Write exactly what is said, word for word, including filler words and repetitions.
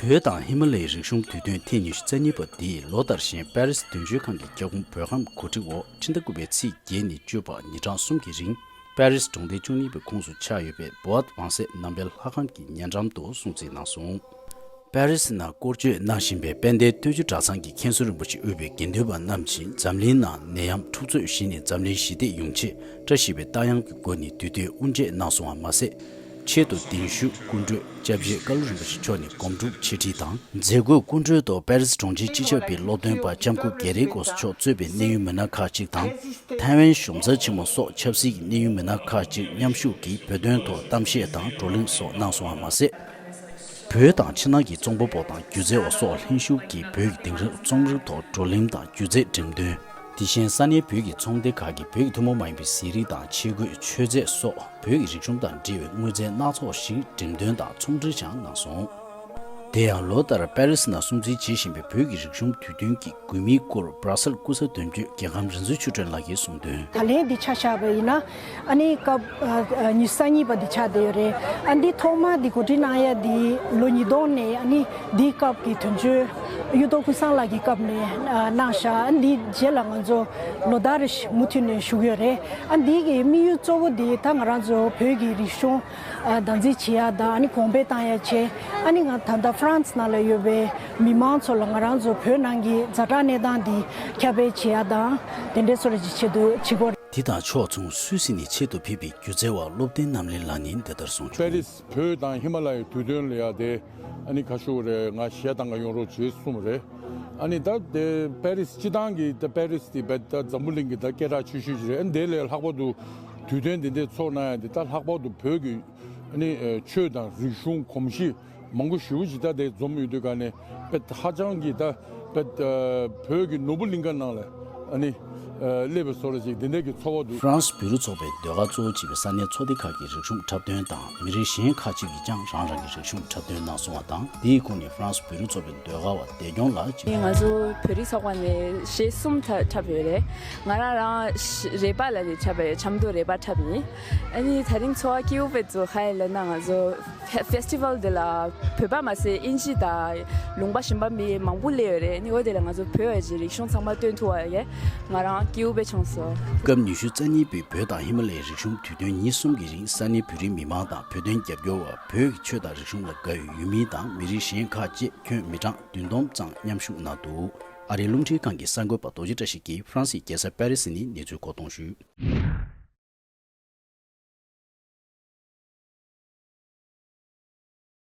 བོད་དང་ཧི་མ་ལ་ཡའི་རིག་གཞུང་དུས་སྟོན་ཐེངས་ཉི་ཤུ་རྩ་གཉིས་པ་འདིས་ལོ་ལྟར་བཞིན་པེ་རིས་དོན་གཅོད་ཁང་གི་ཁྱབ་ཁོངས་བོད་ཁམས་གོ་སྒྲིག་འོག་ཕྱི་ཟླ་དགུ་པའི་ཚེས་བརྒྱད་ནས་བཅུ་བར་ཉིན་གྲངས་གསུམ་གྱི་རིང་། པེ་རིས་གྲོང་སྡེ་བཅུ་གཉིས་པའི་ཁོངས་སུ་ཆགས་ཡོད་པའི་བོད་བང་སོའི་ནང་པའི་ལྷ་ཁང་གི་ཉེ་འགྲམ་དུ་སྲུང་བརྩི་གནང་སོང་། པེ་རིས་ནང་སྐོར་སྐྱོད་གནང་བཞིན་པའི་དཔལ་ལྡན་སྟོད་ཆུ་གྲྭ་ཚང་གི་མཁན་ཟུར་རིན་པོ་ཆེ་དབུས་པའི་དགེ་འདུན་པ་རྣམས་ཀྱིས་འཛམ་གླིང་ནང་ནད་ཡམས་འཁྲུག་རྩོད་ཞི་ནས་འཛམ་གླིང་ཞི་བདེ་ཡོང་ཆེད་བཀྲ་ཤིས་པའི་རྟ་དབྱངས་ཀྱི་སྒོ་ནས་དུས་སྟོན་དབུ་འབྱེད་གནང་སོང་བ་མ་ཟད། ཆེད་དུ་གདན་ཞུ་སྐུ་མགྲོན་སྐྱབས་རྗེ་བཀའ་བློན་རིན་པོ་ཆེ་མཆོག་ནས་སྒོམ་སྒྲུབ་འཆད་ཁྲིད་དང་། མཛད་སྒོའི་སྐུ་མགྲོན་དུ་པེ་རིས་གྲོང་ཁྱེར་སྤྱི་ཁྱབ་པའི་སློབ་སྟོན་པ་ལྕམ་སྐུ་གྷེ་རེ་ཀོས་མཆོག་གཙོས་པའི་གནད་ཡོད་མི་སྣ་ཁག་ཅིག་དང་། ཐའེ་ཝན་གཞུང་ཚབ་ཆེན་མོ་སོགས་ཆབ་སྲིད་ཀྱི་གནད་ཡོད་མི་སྣ་ཁག་ཅིག་མཉམ་ཞུགས་ཀྱིས་བོད་དོན་ཐོག་གཏམ་བཤད་དང་བགྲོ་གླེང་སོགས་གནང་སོང་བ་མ་ཟད། བོད་དང་ཕྱི་ནང་གི་རྩོམ་པ་པོ་དང་སྒྱུ་རྩལ་བ་སོགས་ལྷན་ཞུགས་ཀྱིས་བོད་ཀྱི་དེང་རབས་རྩོམ་རིག་ཐོག་བགྲོ་གླེང་དང་སྒྱུ་རྩལ་འགྲེམས་སྟོན། དེ་བཞིན་ས་གནས་བོད་ཀྱི་ཚོང་སྡེ་ཁག་གིས་བོད་ཀྱི་ཐུན་མོང་མ་ཡིན་པའི་ཟས་རིགས་དང་ཆས་གོས་མཆོད་རྫས་སོགས་བོད་ཀྱི་རིག་གཞུང་དང་འབྲེལ་བའི་དངོས་རྫས་སྣ་ཚོགས་ཤིག་འགྲེམས་སྟོན་དང་ཚོང་འབྲེལ་ཀྱང་གནང་སོང་། དེ་ཡང་ལོ་ལྟར་པེ་རིས་ནང་སྲུང་བརྩི་བྱེད་བཞིན་པའི་བོད་ཀྱི་རིག་གཞུང་དུས་སྟོན་གྱི་དགོས་དམིགས་སྐོར་སྦ་སལ་སྐུ་ཚབ་དོན་གཅོད་རྒྱལ་ཁམས་རིག་འཛིན་ཆོས་སྒྲོན་ལགས་ཀྱིས་གསུངས་དོན། ད་ལན་འདི་ཆ་བཞག་པ་ཡིན་ན། ཨ་ནི་སྐབས་ཨ་ཨ་ཉི་ཤུ་རྩ་གཉིས་པ་འདི་ཆགས་བསྡད་ཡོད་རེད། ཨ་འདི་ཐོག་མ་འདི་གོ་སྒྲིག་གནང་ཡ་འདི་ལོ་ཉིས་སྟོང་ནས་ཨ་ནི་འདི་སྐབས་ཀྱི་དོན་གཅོད་གཡུ་ཐོག་ཀུན་བཟང་ལགས་ཀྱི་སྐབས་ནས་ཨ་གནང་བཞག་ཨ་འདི་རྗེས་ལ་ང་ཚོ་ལོ་ལྟར་རེ་བཞིན་མུ་མཐུད་ནས་ཞུགས་ཡོད་རེད། ཨ་འདི་གི་དམིགས་ཡུལ་གཙོ་བོ་འདི་ད་ང་རང་ཚོ་བོད་ཀྱི་རིག་གཞུང་ཨ་བདག་འཛིན་བྱེད་ཡ་དང་ཨ་ནི་གོང་འཕེལ་བཏང་ཡ་བྱས། ཨ་ནི་ང་ད་ལྟ་ཧྥ་རན་སི་ནང་ལ་ཡོད་པའི་མི་མང་ཚོ་ལ་ང་རང་ཚོ་བོད་ནང་གི་ཛ་དྲག་གནས་སྟངས་འདི་ཁྱབ་སྤེལ་བྱེད་ཡ་དང་དེ་འདྲའི་སོགས་ཀྱི་ཆེད་དུ་བྱེད་སྒོ། དེ་དང་ཕྱོགས་མཚུངས་སུད་སི་ནས་ཆེད་དུ་ཕེབས་པའི་སྒྱུ་རྩལ་བ་བློ་བརྟན་རྣམ་གླིང་ལགས་ནི་འདི་ལྟར་གསུངས་པེ་བྱུང་། རིས་བོད་དང་ཧི་མ་ལ་ཡའི་དུས་སྟོན་ལ་ཡ་དེ་ཨ་ནི་ཁ་ཤོ་རེ་ང་གཞས་བཏང་ག་ཡོང་རོགས་བྱེད་གསུངས་རེད། ཨ་ནི་ད་དེ་པེ་རིས་སྤྱི་བཏང་གི་ད་པེ་རིས་དེ་བེད་ད་འཛམ་བུ་གླིང་གི་ད་སྐད་གྲགས་ཆེ་ཤོས་ཅིག་རེད། ཨ་ནི་དེ་ལས་ལྷག་པར་དུ་དུས་སྟོན་དེ་འདྲས་ཚོགས་གནང་ཡ་དེ་ད་ལྷག་པར་དུ་བོད་ཀྱི་ཨ་ནི་ཆོས་དང་རིག་གཞུང་གོམས་གཤིས་མང་པོ་ཞེ་པོ་ཅིག་ད་དེ་འཛོམས་ཡོད་དུས་ག་ནས་དཔེ་ཧ་ཅང་གི་ད་དཔེ་བོད་ཀྱི་ནོར་བུ་གླིང་ག་ནང་ལ་ཨ་ནི་སླེབས་པའི་བཟོ་འདྲ་ཅིག་དེ་འདྲ་གི་ཚོར་བ་འདུག་ཧྥ་རན་སི་བོད་རིགས་ཚོགས་པའི་ཟློས་གར་གཙོ་བོ་བྱས་པའི་ས་གནས་ཚོགས་སྡེ་ཁག་གི་རིག་གཞུང་འཁྲབ་སྟོན་དང་མི་རིགས་གཞན་ཁག་ཅིག་གིས་ཀྱང་རང་རང་གི་རིག་གཞུང་འཁྲབ་སྟོན་གནང་སོང་བ་དང་། དེའི་ཁོངས་ནས་ཧྥ་རན་སི་བོད་རིགས་ཚོགས་པའི་ཟློས་གར་བ་བདེ་སྐྱོང་ལགས་ཀྱིས། ང་ཚོ་བོད་རིགས་ཚོགས་པ་ནས་གཞས་གསུམ་འཁྲབ་འཁྲབ་ཡོད་རེད། ང་རང་རང་རེད་པ་ལ་ནས་འཁྲབ་པ་ཡོད། ཆབ་མདོ་རེད་པ་འཁྲབ་ཡིན། ཨ་ནི་ད་རིང་ཚོར་བ་སྐྱིད་པོ་དཔེ་ཚོ་ཧ་ཡ་ལ་ན་ང་ཚོ་ཧྥེ་སི་ཊི་ཝལ་འདི་ལ་བོད་པ་མ་ཟད་དབྱིན་ཇི་དང་ལུང་པ་གཞན་པ་མི་མང་པོ་སླེབས་ཡོད་རེད། ནི་འོ་དེ་ལ་ང་ཚོ་བོད་པའི་རིག་གཞུང་ཚང་མ་སྟོན་ཐུབ་པ་ཡོད། ང་རང་སྐྱིད་པོ་དཔེ་བྱུང་སོང་། སྐབས་ཉི་ཤུ་རྩ་གཉིས་པའི་བོད་དང་ཧི་མ་ལ་ཡའི་རིག་གཞུང་དུས་སྟོན་ཉིན་གསུམ་གྱི་རིང་ས་གནས་བོད་རིགས་མི་མང་དང་བོད་དོན་རྒྱབ་སྐྱོར་བ། བོད་ཀྱི་ཆོས་དང་རིག་གཞུང་ལ་དགའ་བའི་ཡུལ་མི་དང་མི་རིགས་གཞན་ཁག་བཅས་ཁྱོན་མི་གྲངས་བདུན་སྟོང་ཙམ་མཉམ་ཞུགས་གནང་འདུག་ཨ་རིའི་རླུང་འཕྲིན་ཁང་གི་གསར་འགོད་པ་རྡོ་རྗེ་བཀྲ་ཤིས་ཀྱིས་ཧྥ་རན་སིའི་རྒྱལ་ས་པེ་རི་སི་ནས་གནས་ཚུལ་མགོ་འཐོམས་ཞུས།